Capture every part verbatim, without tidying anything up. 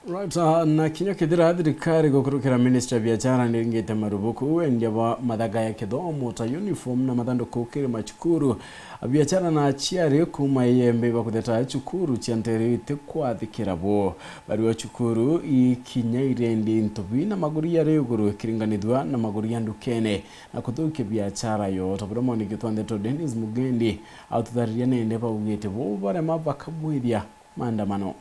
Right, ah, na kinya kethira thirikari gukurukira ministry ya biashara niringite marubuku wendia bwa mathaga ya kithomo ta uniform na mathanduku kiri macukuru, abiashara na aciari kuuma Igembe bakutheta cukuru cia ntere itikwathikira bo. Barua cukuru ikinya irendia into bina maguri yari iguru ikiringanithua na maguri ya ndukene na kuthukia biashara yo. Ta buria mwaniki twa ndeto Dennis Mugendi aututhariria nende baugite bo barema bakabwithia maandamano.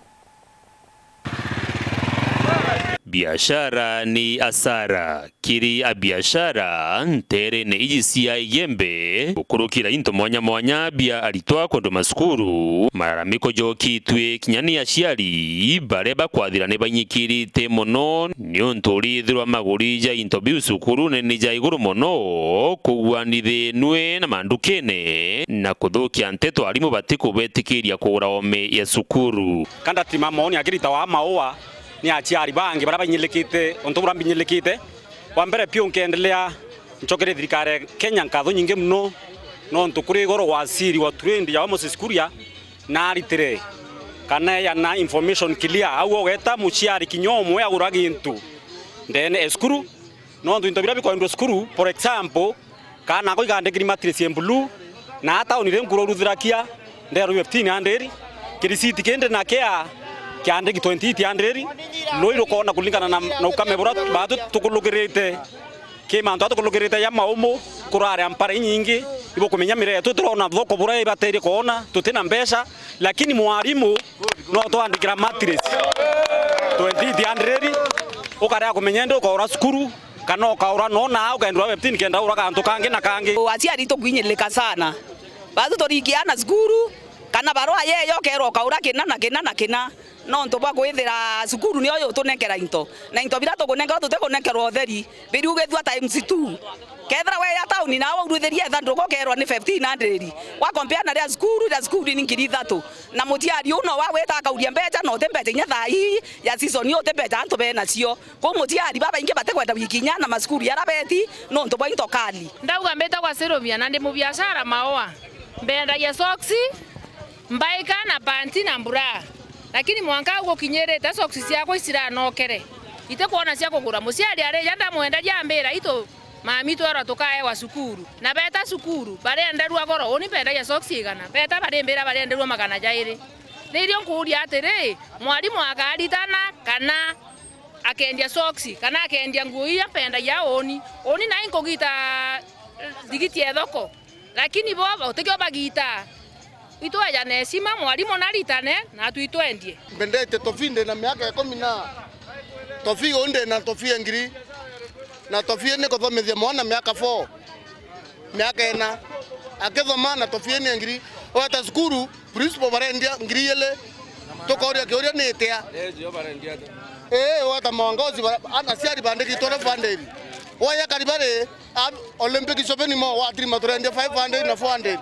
Biashara ni asara kiri abiashara nterene iji cia Igembe, gukurukira into mwanya mwanya bia aritwa kwendwa macukuru. Malalamiko jokitue kinya ni aciari baria bakwathira ni bainyikirite mono niuntu urithirwa maguri ja into biu cukurune ni ja iguru mono, kuguanithinue na mandukene na kuthukia nteto arimu batikubetikiria kugura ome ya cukuru. Kanda ti mamooni akirita wa maua ni aciari bangi baria bainyilikite untu buria mbinyilikite. Wa mbere piu nkendelea ncokerie thirikari ya Kenya nkatho nyingi mono, nontu kuri igoro wasiri wa trade ya Moses Kuria naritire kana eana information clear, au ugeta muciari kinya umwe agura gintu ndene e cukuru, nontu into biria bikwendwa cukuru, for example, kaana ako ikandikiri mattress ya blue, na a tauni ri nkuro ruthirakia nderwa fifteen hundred, kirisiti kindi na kea kiandiki twenty eight hundred, rui rukoona kuringana na, na ukame buria baatu tukulukirite. Ki mantu atukulukirite ja maumu, kurari ampara inyingi, ibukumenya miretu turona thoko buria ibateire koona, tutina mbeca, lakini mwarimu no twandikira mattress twenty eight hundred, ukarea kumenya indi ukaura cukuru, kana ukaura nona ukendwa fifteen kenda ura kantu kangi na kangi. Aciari tukwinyirika sana. Batu turikiana cukuru, kana barua yeyo ukerwa ukaura kina na kina na kina. Nontu bwa kwithira cukuru niyo yutunenkera into, na into biria tukunenkerwa tutikunenkerwa utheri, biriugithua times two. Kethira weya tauni nawe uruthirie ithanduku ukerwa ni fifteen hundred, wa compare na ria cukuru, ria cukuru ni ngiri ithatu. Na muciari uu no wagwita akauria mbeca, na uti mbeca inya thaa ii ya season ii uti mbeca antu benacio. Kwou muciari babaingi batikwenda wiki inya na macukuru jaria beti nontu bwa into kali. Ndauga mbitagwa Sylvia na ndi mubiashara Maua. Mbendagia socks, mbaika na panti na mbura. Lakini mwanka au gukinyirite, socks ciakwa iciranokere. Itikwona cia kugura. Muciari arija ndamwenderia ambira, "Itu, mami twerwa tukaewa cukuru." Na beta cukuru, barenderua goro, uni mbendagia socks igana. Beta barimbira barenderua magana jairi. Nirio nkuuria atiri, mwarimu akaritana kana akendia socks, kana akendia nguo iria mpendagia uni? Uni nai nkugita, eh, thigiti ya thoko. Lakini bo, bo, tikio bagitaa. Itweja na heshima, mwarimu naritane, na atwitwendie. Mbendete tofi ndi na miaka ikumi na tofi uu ndi na tofi ya ngiri. Na tofi ni kuthomithia mwana miaka four, miaka ina. Akithoma na tofi ni ya ngiri. Weta cukuru, principal barendia ngiri ili. Tukoria kiuria ni itia? Ii, weta maongozi ba-, ana aciari bandiki twelve hundred. Waya karibari, Ab-, Olympic shopping mall, watirima turendia five hundred na four hundred.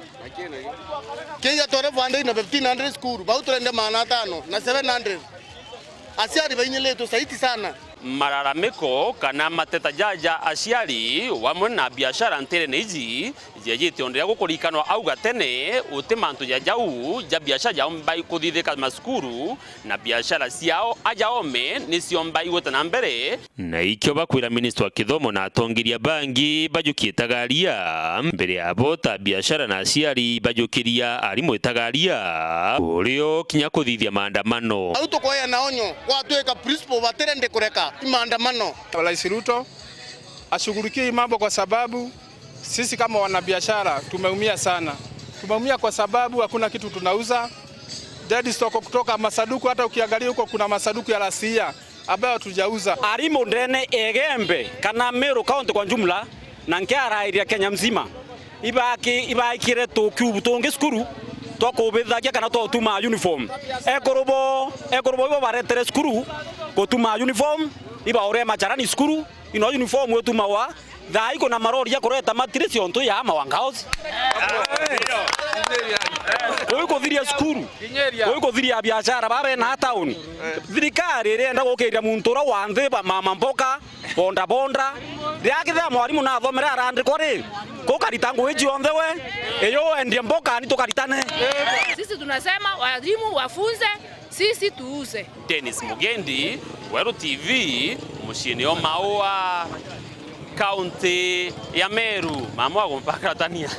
Kinya twelve hundred na fifteen hundred cukuru, bau turendia magana atano na seven hundred. Aciari bainyilitwe saiti sana. Malalamiko kana mateta jaja aciari wamwe na biashara nterene iji jejite onderia gukurikanwa au gatene, uti mantu ja jau ja biashara jaombai kuthithika macukuru, na biashara ciao aja ome ni ciombai gwita na mbere. Na ikio bakwira minista wa kithomo na atongeria bangi bajukie itagaria, mbere yabo ta biashara na aciari bajukiria arimu itagaria, urio kinya kuthithia maandamano. Au tukoya na onyo, gwatwika principal batirende kureka i maandamano. Rais Ruto ashughulikie hii mambo kwa sababu sisi kama wanabiashara tumeumia sana. Tumeumia kwa sababu hakuna kitu tunauza. Dead stock kutoka masanduku, hata ukiangalia huko kuna masanduku ya last year ambayo hatujauza. Arimu ndene Igembe kana Meru County kwa jumla, na nkiarairia Kenya mzima, ibaki-, ibaikire tukiubu tungi cukuru twa kubithagia kana twa utuma uniform. Ekuru bo, ekuru bo ibo baretere cukuru gutuma uniform, ibaure macharani cukuru, ino uniform itumagwa. Thaa ii kuna marori ja kureta matiri ciontu ya Mawanga House. Kuu kuthiria cukuru. Kuu kuthiria biashara, baba na tauni. Thirikari irenda gukiria muntu uria wa nthi, ba mama mboka, bonda bonda. Riria kethira mwarimu nathomere arandikwa ri, kukarita ngugi cionthe we, iyo wendie mboka ni tukaritane. Sisi tunasema walimu wafunze Sisi tuuze. Dennis Mugendi, Weru T V, muciini o Maua, kaunti ya Meru. Mama wagumpakaratania.